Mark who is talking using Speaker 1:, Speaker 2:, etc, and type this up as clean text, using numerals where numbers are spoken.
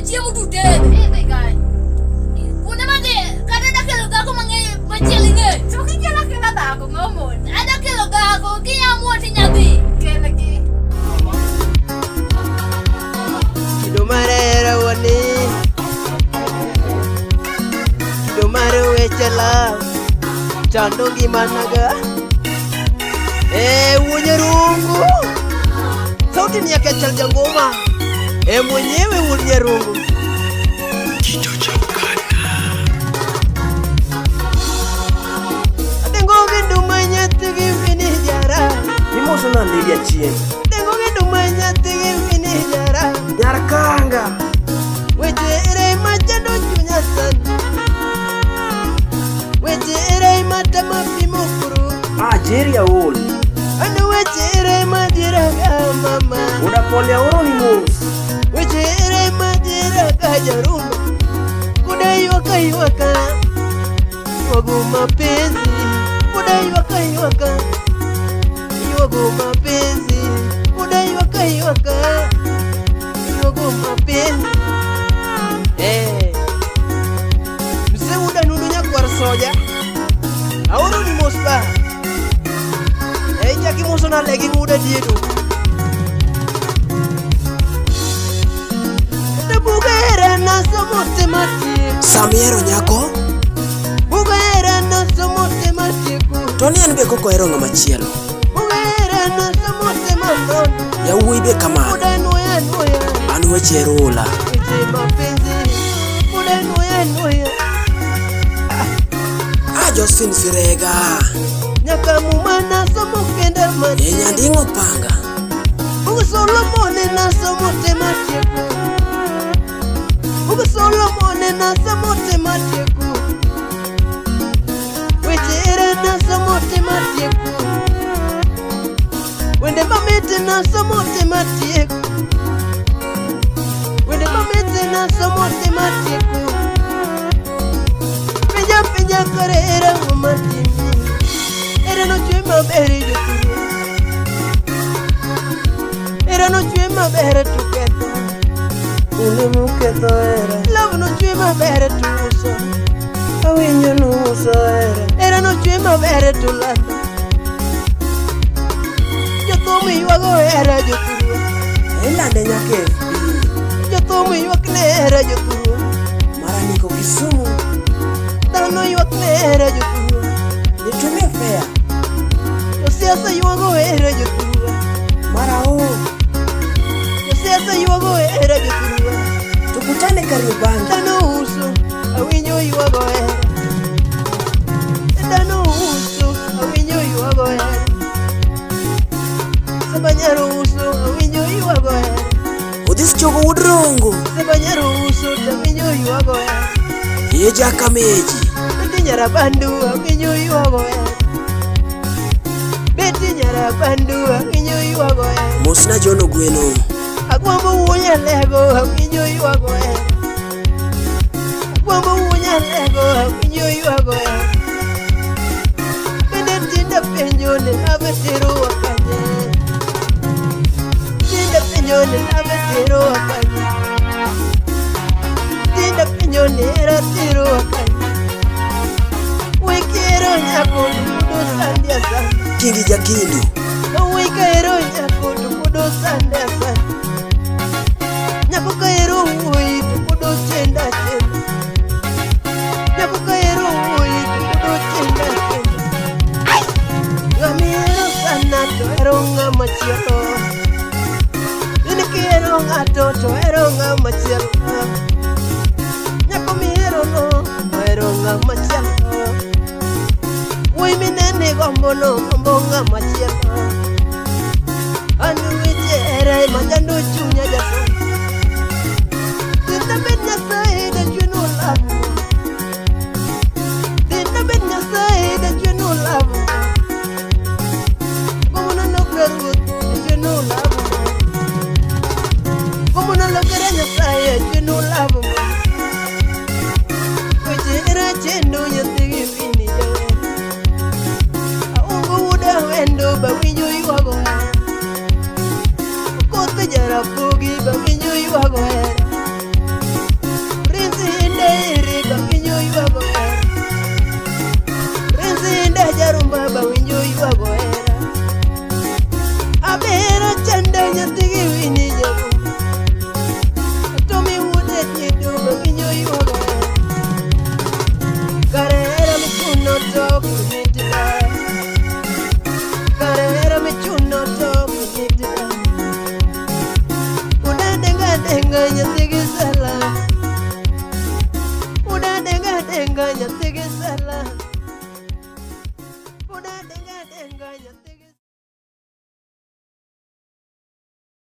Speaker 1: chiemo to utedo.
Speaker 2: Idhi kanye?
Speaker 1: Kuonde madhi kata adwa kelo dhako mang'eny machielo ing'eyo.
Speaker 2: To kikelo akela dhako ng'o moni?
Speaker 1: Adwa kelo dhako kiamua tinyadhi.
Speaker 2: Kelgi.
Speaker 3: Kido mar hera wani Kido mar weche love Chando ngimanaga Eh, wuonye rungu Sauti ni yake Chal Jangoma Eh, mwenyewe wuonye rungu Adengo gi nduma nyathi gi mini jara
Speaker 4: Imoso na Lydia Chieng.
Speaker 3: Adengo gi nduma nyathi gi mini jara
Speaker 4: Nyar Kanga.
Speaker 3: Weche ere machando chunya sana Weche ere matama pimo kuru
Speaker 4: Ah, Jerry Aol.
Speaker 3: An weche ere madiraga mama
Speaker 4: Oda pole aoro ni mos.
Speaker 3: Weche ere madiraga jaruma Kuda ywaka ywaka Ywago mapenzi Kuda ywaka ywaka Ywago mapenzi Kuda ywaka ywaka Ywago mapenzi Eh Mzee Uda Nundu nyakwar soja Aoro ni mos ba Eh chaki moso na legi nguda diedo Kata buga era nasomo te matieko
Speaker 4: Samiero nyako.
Speaker 3: Buga era nasomo te matieko
Speaker 4: To ni en be koko ohero ng'ama chielo.
Speaker 3: Buga era nasomo te manono
Speaker 4: Yawuoyi be kamano.
Speaker 3: Buda nuoya nuoya
Speaker 4: An weche hero ola.
Speaker 3: Weche mapenzi Buda nuoya nuoya
Speaker 4: Ah, Josephine Sirega.
Speaker 3: Nyaka muma nasomo kenda
Speaker 4: E
Speaker 3: matieko
Speaker 4: nyanding'o panga.
Speaker 3: Bug Solomon nasomo te matieko Bug Solomon nasomo te matieko Weche era nasomo te matieko Wende mamit nasomo te matieko Wende mamit nasomo te matieko Penja penja kare era ng'o matimi Era nochwe maber jothurwa Era nochwe maber to ketho
Speaker 4: Une muketho hera.
Speaker 3: Love nochwe maber to uso
Speaker 4: Awinjo nuso hera.
Speaker 3: Era nochwe maber to lando Jothum ywago hera jothurwa
Speaker 4: Ilande nyaka e FB.
Speaker 3: Jothum ywak ne hera jothurwa
Speaker 4: Mara niko Kisumu.
Speaker 3: Dhano ywak ne hera jothurwa
Speaker 4: Nitumie fare.
Speaker 3: Josiasa ywago hera jothurwa
Speaker 4: Mara o.
Speaker 3: Josiasa ywago hera jothurwa
Speaker 4: Tukutane Kariobangi.
Speaker 3: Dhano uso awinjo ywago hera Dhano uso awinjo ywago hera Sabanyaro uso awinjo ywago hera
Speaker 4: Odhis chogo wuod Rongo.
Speaker 3: Sabanyaro uso tawinjo ywago hera
Speaker 4: Iye jakameji.
Speaker 3: Beti nyarabandu awinjo ywago hera Beti nyarabandu awinjo ywago hera
Speaker 4: Mosna John Ogweno.
Speaker 3: Agwambo wuo nyalego awinjo ywago hera Agwambo wuo nyalego awinjo ywago hera Bende tinda penjo ni love terowa kanye Tinda penjo ni love terowa kanye Tinda penjo ni hera terowa kanye Wekero nyako to pod osandi asanda
Speaker 4: Kingi Jakindu.
Speaker 3: Wekero nyako to pod osande asanda Nyako kahero wuoyi to pod ochenda achenda Nyako kahero wuoyi to pod ochenda achenda Ng'ama ihero sana to hero ng'ama chielo In kihero ng'ato to hero ng'ama chielo Nyako mihero no ohero ng'ama chielo Wuoyi minene gombo no gombo ng'ama chielo An weche hera ema chando chunya jasani Denda bed Nyasaye dachwenu lamo Denda bed Nyasaye dachwenu lamo Gomona lokra ruoth dachwenu lamo Gomona lokra Nyasaye dachwenu lamo Weche hera chendo nyathi gi mini jawer Aungo wuoda wendo bawinjo ywago hera Okoth jarapogi bawinjo ywago hera